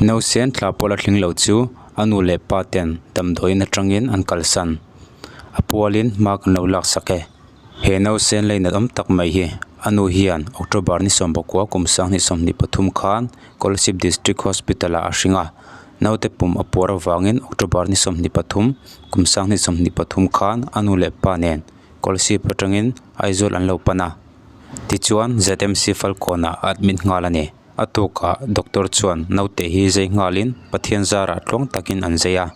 Nausen thla pawh la thleng lo chu a nu leh pa ten damdawiin atangin an kalsan. A pualin hma kan lo laksak e. He nausen leinat awm tak mai hi a nu hian October ni sawmpakua kum sanghnih 23 khan Kolasib District Hospital ah a hring a. Naute pum a puar avangin October ni 23 kum 2023 khan a nu leh pa nen Kolasib atangin Aizawl an lo pan a. Tichuan ZMC Falkawnah a admit nghal a ni. A tukah doctor chuan naute hi zai nghalin Pathian zarah tluang takin an zai a.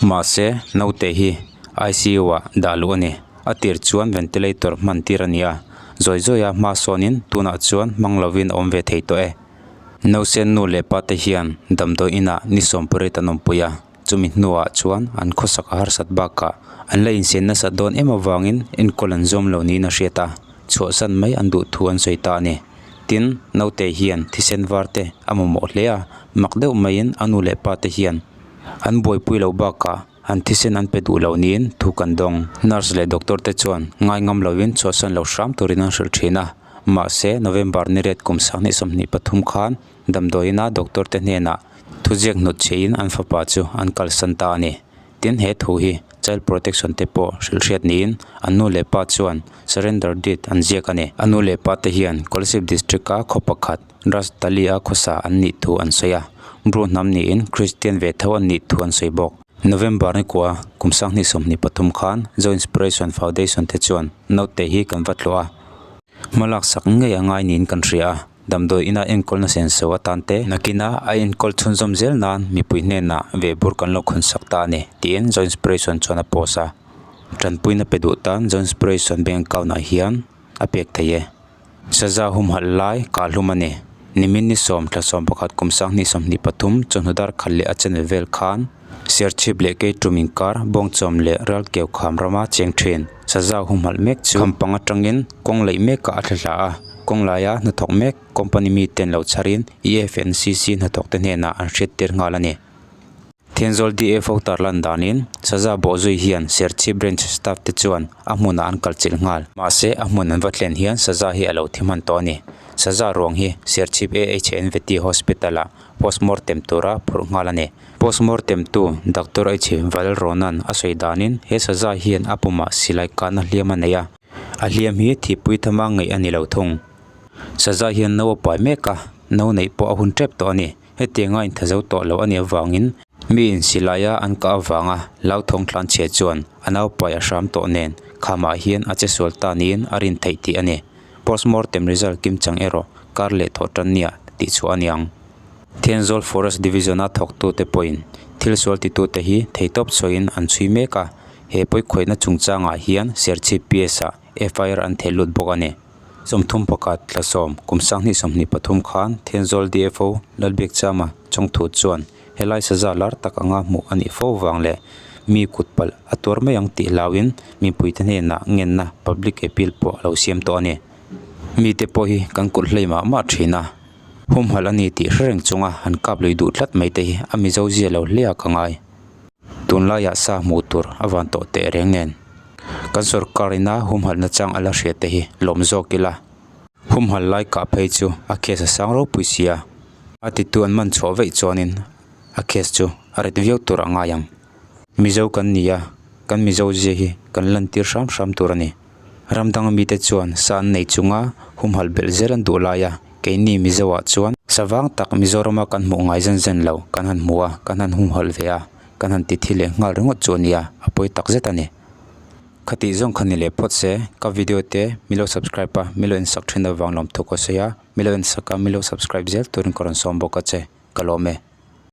Mahse, naute hi ICU ah dah luh a ni. A tir chuan ventilator hman tir a ni a, zawi zawi a hma sawnin tunah chuan hmang lovin a awm ve thei tawh e. Nausen nu leh pa te hian damdawi inah ni sawmpariat an awmpui a, chumi hnuah chuan an khawsak a harsat bakah an la insian nasat dawn em avangin enkawl an zawm lo niin a hriat a, chhuahsan mai an duh thu an sawi ta a ni. Tin, naute hian thisen var te a mamawh hle a, mak deuh maiin a nu leh pa te hian an buaipui lo bakah an thisen an pe duh lo niin thu kan dawng. Nurse leh doctor te chuan ngai ngam lovin chhuahsan lo hram turin an hrilh thin a, mahse November ni riat kum 2023 khan damdawiina doctor te hnenah thuziak hnut chhiahin an fapa chu an kalsan ta a ni. Tin, he thu hi Child Protection te pawh hrilh hriat niin an nu leh pa chuan surrender deed an ziak a ni. A nu leh pa te hian Kolasib District a khaw pakhat Rajtali a khawsa an nih thu an sawi a, Bru hnam niin Christian ve tho an nih thu an sawi bawk. November ni kua kum 2023 khan Zo Inspiration Foundation te chuan naute hi kan va tlawh a, hmalak sak ngei a ngai niin kan hria a. Damdawi ina enkawlna senso atan te nakina a enkawl chhunzawm zel nan mipui hnenah ve bur kan lo khawn sak ta a ni tiin Zo Inspiration chuan a post a. Tanpuina pe duh tan Zo Inspiration bank account ah hian a pek thei e. Saza humhalh lai kah hlum a ni. Nimin ni sawm thla 11 kum 2023 chawhnu dar khat leh a channel vel khan Serchhip leh Keitum inkar Bawngchawm leh Ralkeu kham rama cheng thin Saza humhalh mek chu khampang atangin kawng laih mekah a thla hla a. Kawng laia hnathawk mek company miten lo chharin EFNCC hnathawkte hnenah an hriattir nghal a ni. Thenzawl DFO tarlan danin Saza bawhzui hian Serchhip Branch staff te chuan a hmunah an kalchilh nghal. Mahse, a hmun an va thlen hian Saza hi a lo thi hman tawh a ni. Saza ruang hi Serchhip AHNVT Hospital-ah postmortem tura phurh nghal a ni. Postmortem tu Doctor H Valronan a sawi danin he Saza hian a pumah silai kahna hliam a nei a. A hliam hi thihpui thama ngaih a ni lo thung. Saza hian no a pai mek a, no neih pawh a hun tep tawh a ni. Hetianga intha zo tawh lo a nih avangin mi insilaia an kah avanga hlauthawng tlanchhia chuan a naupai a hram tawh nen khamah hian a che sual ta niin a rin theih tih a ni. Postmortem result kimchang erawh kar leh thawh tan nia tihchhuah a ni ang. Thenzawl Forest Division-a thawktute pawhin thil sual titute hi theitawp chhuahin an chhui mek a. He pawikhawihna chungchangah hian Serchhip PS-ah FIR an theh lut bawk a ni. 31 thla sawm kum 2023 khan Thenzawl DFO Lalbiakchama Chawngthu chuan helai saza lar tak anga hmuh a nih fo vang leh mi kut palh a tuar mai ang tih hlauhin mipuite hnenah ngenna public appeal pawh a lo siam tawh a ni. Mite pawh hi kan kulh hlei mah mah thin a, humhalh a ni tih hre reng chunga han kap lui duh tlat mai te hi a Mizo zia lo hle a ka ngai. Tunlaiah sa hmuh tur a van tawh teh reng nen kan sorkar ina humhalhna chang a la hriat te hi lawm zawk ila humhalh lai kah phei chu a case a sang ropui si a a titu an man chhuah veih chuanin a case chu a ret viau tur a ngai ang Mizo kan ni a kan Mizo zia hi kan lantir hram hram tur a ni ram danga mite chuan sa an nei chunga humhalh belh zel an duh lai a keini Mizo ah chuan savang tak Mizorama kan hmuh ngai zen zen lo kan han hmu a kan han humhalh ve a. Kan han ti thi leh nghal ringawt chu a nia, a pawi tak zet a ni. Khatih zawng kha ni leh phawt se, ka video te mi lo subscribe a, mi lo insak thin avang lawm thu ka sawi a, mi lo insak a, mi lo subscribe zel turin ka rawn sawm bawk a che, ka lawm e.